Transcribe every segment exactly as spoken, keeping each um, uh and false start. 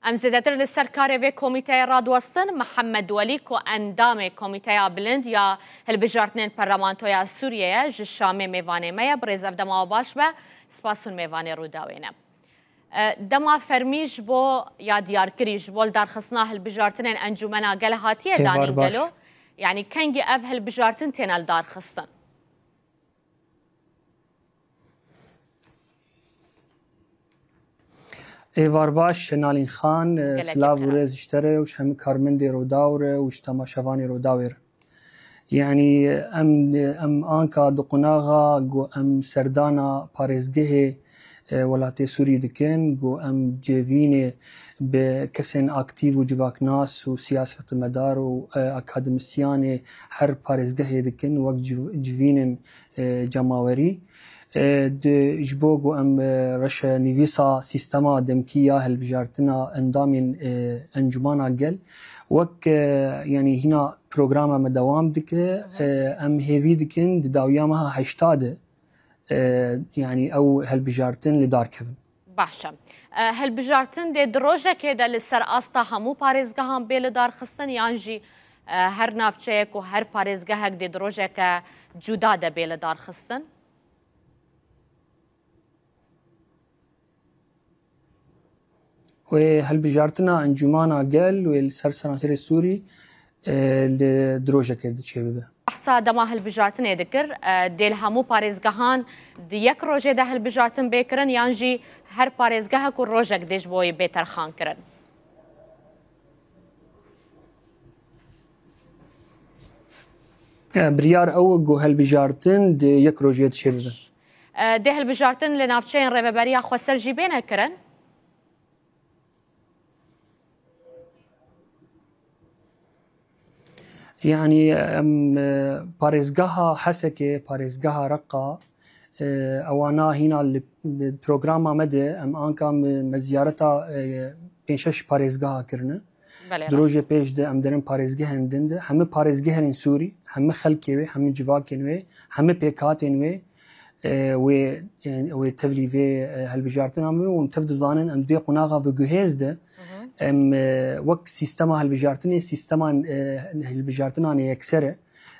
Em zêdetir li ser karê vê komîteyê radiwestin. Mihemed Welî ku endamê Komîteya Bilind ya Hilbijartinên Parlamentoya Sûriyê ye, ji Şamê mêvanê me ye. Bi rêz ev dema we baş be. Spas hûn mêvanê Rûdawê ne. E, dema fermî ji bo ya diyarkirî, ji bo li darxistina hilbijartinên Encûmena Gel hatiye Êvar danîn baş. Gelo? Yanî kengî ev hilbijartin têne li darxistin? Êvar baş, Nalîn Xan, Gelek silav û kira. Rêz ji te re û ji hemî karmendê Rûdaw re û ji temaşevanê Rûdawê re. Yanî em, em anka di qunaxa ku em serdana parêzgehê, e, welatê Sûrî dikin, ku em cêvînê bi kesên aktîf û civaknas û siyasetmedar û, e, akademisyanê her parêzgehê dikin wek civ-, civînên, e, cemawerî. E, di, ji bo ku em, e, reşenivîsa sîstema demkî ya hilbijartina endamên, e, Encûmana Gel, wek, e, yanî hîna programa me dewam dike. E, em hêvî dikin di dawiya meha heşta de, e, yanî ew hilbijartin li dar kevin. Baş e. E, hilbijartin dê di rojekê de li ser asta hemû parêzgehan bê li dar xistin, yan jî, e, her navçeyek û her parêzgehek dê di rojeke cuda de bê li dar xistin? Wê hilbijartina Encûmana Gel wê li ser seranserê Sûrî, e, li, di rojekê de çêbibe. Behsa dema hilbijartinê dikir, e, dê li hemû parêzgehan di yek rojê de hilbijartin bê kirin, yan jî her parêzgehek û rojek dê ji bo wê bê terxan kirin? E, biryar ew ku hilbijartin di yek rojê de çêbibe. E, dê hilbijartin li navçeyên Rêveberiya Xweser jî bêne kirin? Yanî em, e, parêzgeha Hesekê, parêzgeha Reqa, e, ewana hîna li, li programa me de em anka me, me ziyareta, e, pênc şeş parêzgeha kirine. Belê, Di rast. rojê pêş de em derin parêzgehên din de. Hemî parêzgeherên Sûrî, hemî xelkê wê, hemî civakên wê, hemî pêkhatên wê, e, wê, e, wê tevlî vê, e, hilbijartina min û tev dizanin em di vê qunaxa ve guhêz de, Hı hı. em, e, wek sîstema hilbijartinê, sîstema, e, hilbijartinan ê yekser e.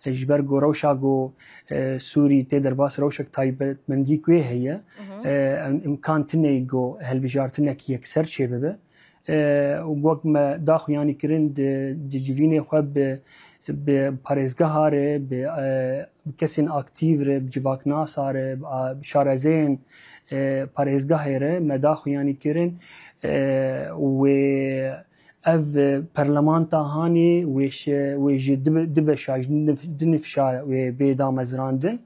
E, ji ber ku rewşa ku, e, Sûrî tê derbas rewşek taybetmendî ku wê heye, Hı hı. e, em, imkan tine ku hilbijartinek yekser çêbibe. E, û wek me daxuyanî kirin di, di civînê xwe bi, bi parêzgeha re, bi, e, bi kesên aktîf re, bi civaknasa re, bi, a, bi şarezeyên, e, parêzgehê re me daxuyanî kirin, e, wê ev, e, perlemanta hanê wê şe-, wê ji di, di beşa, ji nif-, di nifşa wê bê damezrandin.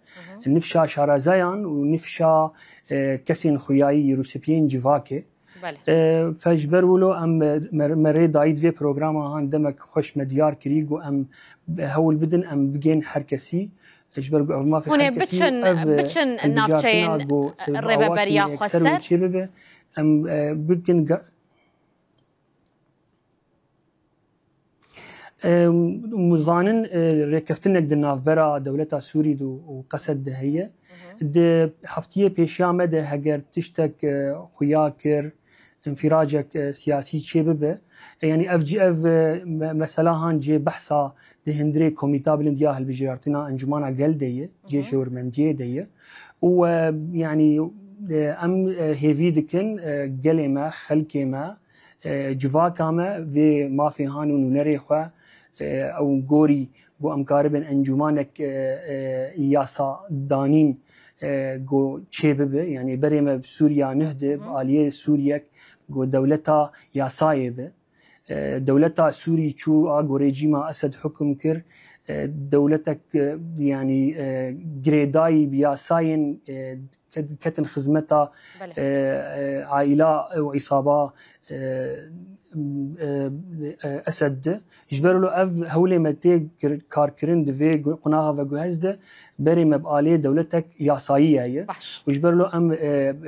Hı hı. Nifşa şarezeyan û nifşa, e, kesên xuyayî rûspiyên civakê. Belê. E, fe ji ber wilo em, e, me, me rê dayî di vê programa han demek xweş me diyar kirî ku em hewl bidin em bigên her kesî. E, ji ber ku ev mafê Hûn ê her kesî biçin, ev, e, biçin hilbijartina navçeyên ku, e, bi rêveberiya awakî yekser wê Xweser? Çêbibe, em, e, bikin ga-, Em, hûn zanin, e, rêkeftinek di navbera dewleta Sûrî de û Qesed de heye. Hı hı. Di heftiyê pêşiya me de heger tiştek, e, xuya kir, înfiracek, e, siyasî çêbibe, e, yanî ev cî, ev, e, me-, mesela han cê behsa di hundirê Komîta Bilind ya Hilbijartina Encûmana Gel de ye, Hı hı. cê şêwirmendiyê de ye. Û, e, yanî, e, em, e, hêvî dikin, e, gelê me, xelkê me, e, civaka me vê mafê han û nûnerê xwe, e, ew gorî ku em karibin encûmanek, e, e, yasa danîn, e, ku çêbibe, yanî berê me bi Sûriya nuh de, bi Hı. aliyê Sûriyek ku dewleta yasayê be. E, dewleta Sûrî çû a ku rejîma Esed hukum kir, e, dewletek, e, yanî, e, girêdayî bi yasayên, e, ket-, ketin xizmeta, Belê. e, e, aîla û îsaba, e, e, e, Esed de. Ji ber wilo ev hewlê me tê kir-, karkirin di vê gu-, qunaxa veguhez de berê me bi aliyê dewletek yasayî ye. Baş. Û ji ber wilo em, e,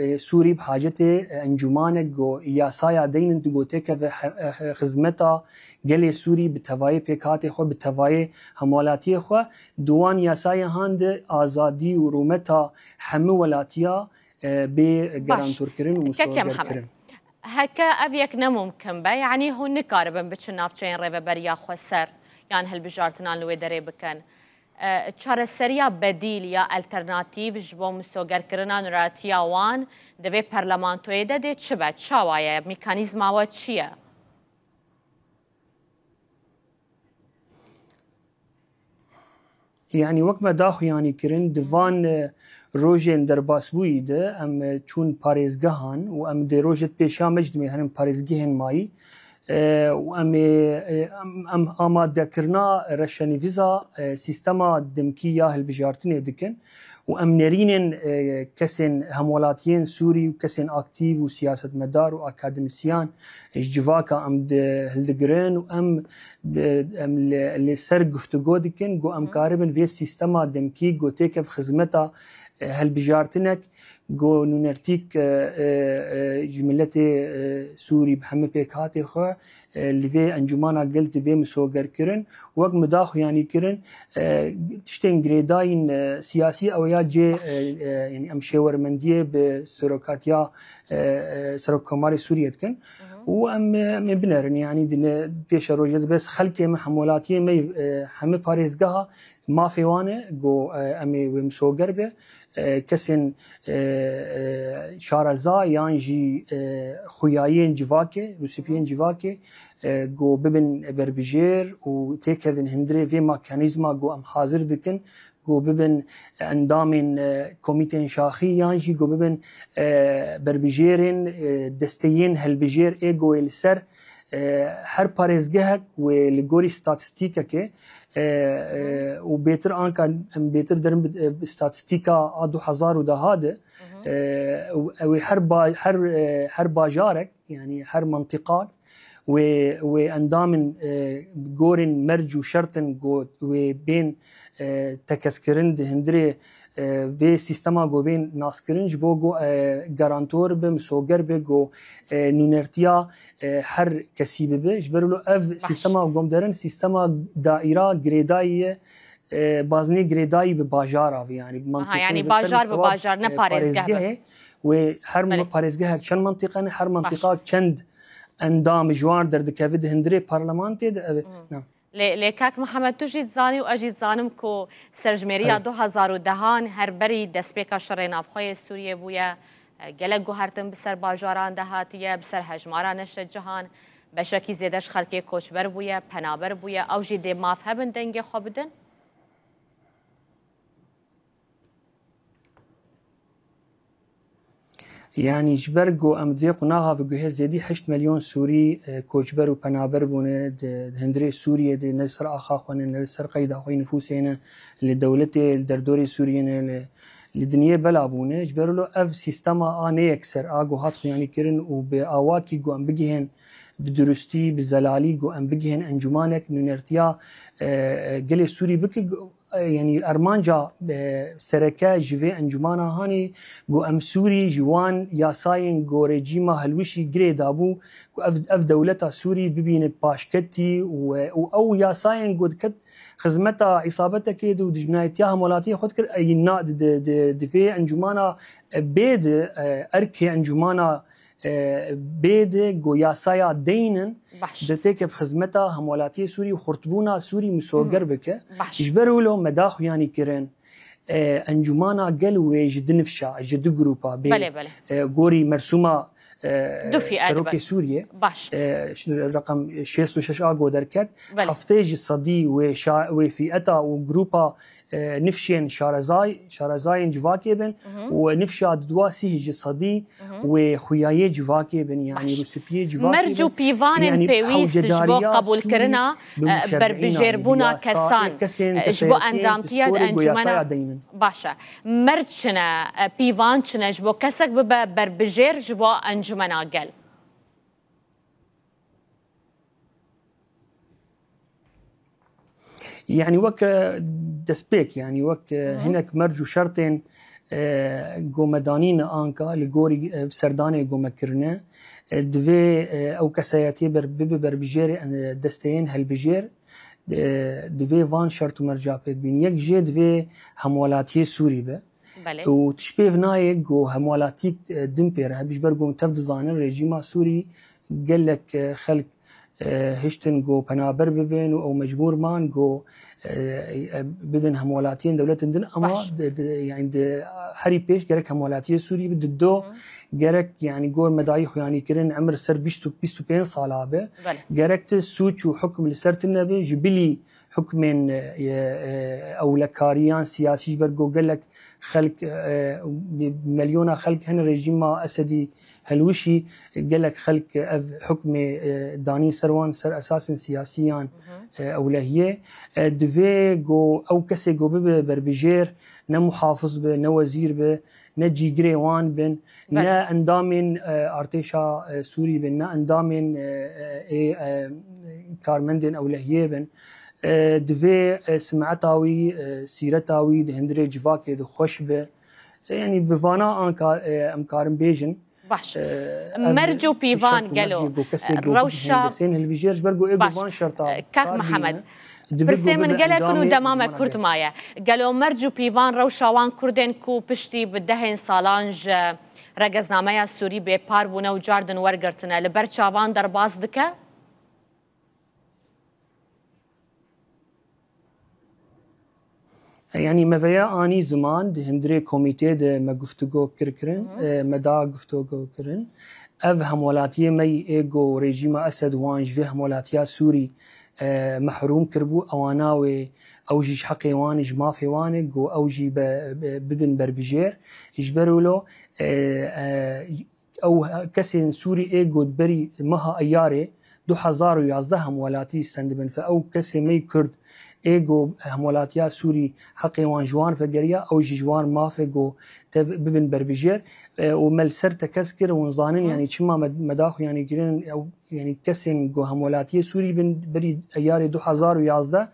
e, Sûrî bi hacetê, e, encûmanek ku yasaya deynin di gotê keve he-, e, xizmeta gelê Sûrî bi tevayê pêkhatê xwe, bi tevayê hemwelatiyê xwe, di wan yasayê han de azadî û rûmeta hemû welatiya, e, bê Baş. gerantorkirin û Kekê Mihemed. musawgerkirin. Heke ev yek ne mumkin be, yanî hûn nikaribin biçin navçeyên Rêveberiya Xweser yan hilbijartinan li wê derê bikin. E, çareseriya bedîl ya alternatîf ji bo misogerkirina nûnertiya wan di vê parlamentoyê de dê çi be? Çawa ye? Mekanîzma we çi ye? Yanî wek me daxuyanî kirin, di van, e, rojên derbasbûyî de em, e, çûn parêzgehan û em dê rojê di pêşiya me jî dimê herin parêzgehên mayî. E, û em ê, e, em, em amadekirina reşenîviza, e, sîstema demkî ya hilbijartinê dikin û em nerînên, e, kesên hemwelatiyên Sûrî û kesên aktîf û siyasetmedar û akademîsyan ji civaka em di, hildigirin û em, bi, em li, li ser guftûgo dikin, ku em karibin vê sîstema demkî ku têkev xizmeta, e, hilbijartinek, ku nûnertîk, e, e, e, ji miletê, e, Sûrî bi hemî pêkhatê xwe, e, li vê encûmana gel dibe misogerkirin. Wek min daxuyanî kirin, e, tiştên girêdayîn, e, siyasî ew ya cê, e, e, yanî em şêwermendiyê bi serokatiya, e, e, Serokkomarê Sûriyê dikin. Û em, em ê binerin, yanî di ne-, pêşerojê de bes xelkê me, hemwelatiyê me, e, hemî parêzgeha mafê wan e, ku, e, em ê wê misoger be. E, kesên, e, e, şareza yan jî, e, xuyayên civakê, rûspiyên civakê, e, ku bibin berbijêr û têkevin hundirê vê mekanîzma ku em hazir dikin, ku bibin endamên, e, komîteyên şaxî yan jî ku bibin, e, berbijêrên, e, desteyên hilbijêr ê ku wê li ser, e, her parêzgehek wê li gorî statîstîkekê, e, e, û bêtir anka em bêtir derin bi, e, bi statîstîka a du hezar û deha de, e, û ew ê her ba-, her, e, her bajarek, yanî her mentiqak, wê, wê endamên, e, gorên merc û şertên ku wê bên, e, tekezkirin di hundirê, e, vê sîstema ku bên naskirin ji bo ku, e, garantor be, misoger be ku, e, nûnertiya, e, her kesî bibe. Ji ber wilo ev sîstema ku em derin, sîstema daîra girêdayî ye, e, bazinê girêdayî bi bajar avê, yanî bi mentiqê, yanî bajar bi bajar, ne, e, parêzgeh be. Wê her parêzgehek çend mentiqe ne, her mentiqa çend endam ji wan derdikeve di hundirê parlamentê de, ev, na. Lê, lê kak Mihemed, tu jî dizanî û ez jî dizanim ku serjimêriya du hezar û dehan her berî destpêka şerê navxwe yê Sûriyê bûye. E, gelek guhertin bi ser bajaran de hatiye, bi ser hejmara neştecihan, beşekî zêde ji xelkê koçber bûye, penaber bûye, ew jî dê maf hebin dengê xwe bidin? Yanî ji ber ku em di vê qunaxa ve guhê zêdî heşt milyon Sûrî, e, koçber û penaber bûne, di, di hundirê Sûriyê de ne li ser axa xwe ne, ne li ser qeyda xwe yê nifûsê ne, li dewletê, li derdorê Sûriyê ne, li, li dinyê bela bûne. Ji ber wilo ev sîstema a neyekser a ku hat xuyanî kirin û bi awakî ku em bigihên bi durustî, bi zelalî ku em bigihên encûmanek nûnertiya, e, e, gelê Sûrî bike, e, yanî armanca, e, sereke ji vê encûmana hanê ku em Sûrî ji wan yasayên ku rejîma hilwişî girê dabû, ku ev, ev dewleta Sûrî bibîne paşketî û, e, û ew yasayên ku diket xizmeta îsabetekê de û dijminayetiya hemwelatiyê xwe dikir, e, na, di, di, di, di vê encûmana, e, bê de, e, erkê encûmana, e, bê de ku yasaya deynin, baş, di têkev xizmeta hemwelatiyê Sûrî û xurtbûna Sûrî misoger bike. Baş. Ji ber wilo me daxuyanî kirin, e, encûmana gel wê ji du nifşa, ji du grûpa bê, belê, belê, e, gorî mersûma, e, du fî serokê Sûriyê, baş, e, şi-, reqem şêst û şeş a go derket, belê, heftê ji sedî wê şa-, wê fîeta û grûpa, e, nifşên şarezay-, şarezayên civakê bin û nifşa di dua sîh ji sedî wê xuyayê civakê bin, yanî rûspiyê civakê bin. Merc û pîvanên pêwîst ji bo qebûlkirina, e, berbijêrbûna kesan, e, ji bo endamtiya di encûmena. Baş e. Merc çi ne, e, pîvan çi ne ji bo kesek bibe berbijêr ji bo encûmena gel? Yanî wek, e, destpêk, yanî wek, e, hinek merc û şertên, e, ku me danîne anka li gorî, e, serdanê ku me kirine, e, divê, e, ew kesayetiyê ber-, bibe berbijêrê, e, desteyên hilbijêr, e, divê van şert û merca pêk bîn. Yek jê divê hemwelatiyê Sûrî be. Belê. Û tişpêv nayê ku hemwelatîk, e, din pê re hebe, ji ber ku tev dizanin rejîma Sûrî gelek, e, xelk, e, hiştin ku penaber bibin û ew mecbûr man ku, e, e, bibin hemwelatiyên dewletên din, ama Baş. di, di, yani di herî pêş gerek hemwelatiyê Sûrî bi di do gerek yani gor medayî xuyanî kirin emir ser bîst û bîst û pênc sala be. Belê. Gerek ti sûç û hukm li ser tine be, ji bilî hukmên, e, e, ewlekariyan siyasî ji ber ku gelek xelk, e, milyona xelk hene rejîma Esedî helwişî, gelek xelk ev hukmê, e, danî ser wan ser esasên siyasiyan, e, ewlehiyê. E, divê ku ew kesê ku bibe berbijêr, ne muhafiz be, ne wezîr be, ne cîgirê wan bin, Belê. ne endamên, e, artêşa, e, Sûrî bin, ne endamên, e, e, ê, e, karmendên ewlehiyê bin. E, divê, e, simeta wî, e, sîreta wî di hundirê civakê de xweş be. E, yanî bi vana anka, e, em karin bêjin. Baş. E, ev Merc û pîvan şert û gelo, mercê ku kesê e, ku rewşa- hendesên hilbijêr ji ber ku ê Baş. ku van şerta E, Kak kar Mihemed, bîne, divê pirsê ku min bibe gelek in û endamê dema me civana kurt gel. Maye. Gelo merc û pîvan rewşa wan Kurdên ku piştî bi dehên salan ji regeznameya Sûrî bêpar bûne û car din wergirtine, li ber çavan derbas dike? Yanî me veya anî ziman, di hundirê komîtê de me guftûgo kir kirin, e, me da guftûgo kirin. Ev hemwelatiyê me yî ê ku rejîma Esed wan ji vê hemwelatiya Sûrî, e, mehrûm kiribû, ewana wê ew jî ji heqê wan, ji mafê wan e ku ew jî be, be, bibin berbijêr. Ji ber wilo, e, e, ew kesên Sûrî ê ku berî meha Eyarê du hezar û yazdeh hemwelatî stendibin fe, ew kesê me yî Kurd ê ku hemwelatiya Sûrî heqê wan ji wan vegeriya, ew jî ji wan maf e ku tev bibin berbijêr. E, û me li ser tekez kir, hûn zanin, yanî çima me, me da xuyanî kirin, ew, yanî kesên ku hemwelatiyê Sûrî bin berî Eyarê du hezar û yazdeh,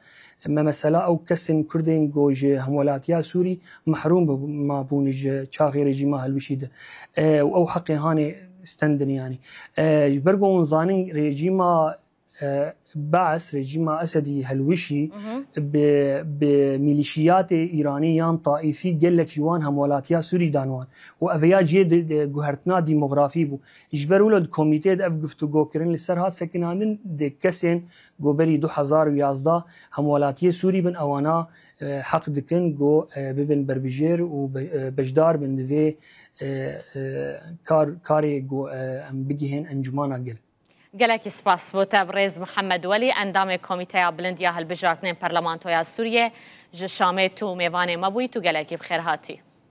me mesela ew kesên Kurdên ku ji hemwelatiya Sûrî mehrûm bi-, ma bûn ji çaxê rejîma hilbişî de. E, û ew heqê hanê stendin yanî. E, ji ber ku hûn zanin rejîma, e, Baes, rejîma Esedî helwişî bi, bi mîlîşiyatê Îranî yan taîfî gelek ji wan hemwelatiya Sûrî dan wan. Û ev ya cihê di, di guhertina demografî bû. Ji ber wilo di komîteyê de ev guftûgo kirin li ser hat sekinandin di kesên ku berî du hezar û yazdeh hemwelatiyê Sûrî bin, ewana, e, heq dikin ku, e, bibin berbijêr û be-, e, beşdar bin di vê, e, e, kar, karê ku, e, em bigihên encûmana gel. Gelekî spas bo te birêz Mihemed Welî, endamê Komîteya Bilind ya Hilbijartinên Parlamentoya Sûriyê, ji Şamê tu mêvanê me bûyî, tu gelekî bi xêr hatî.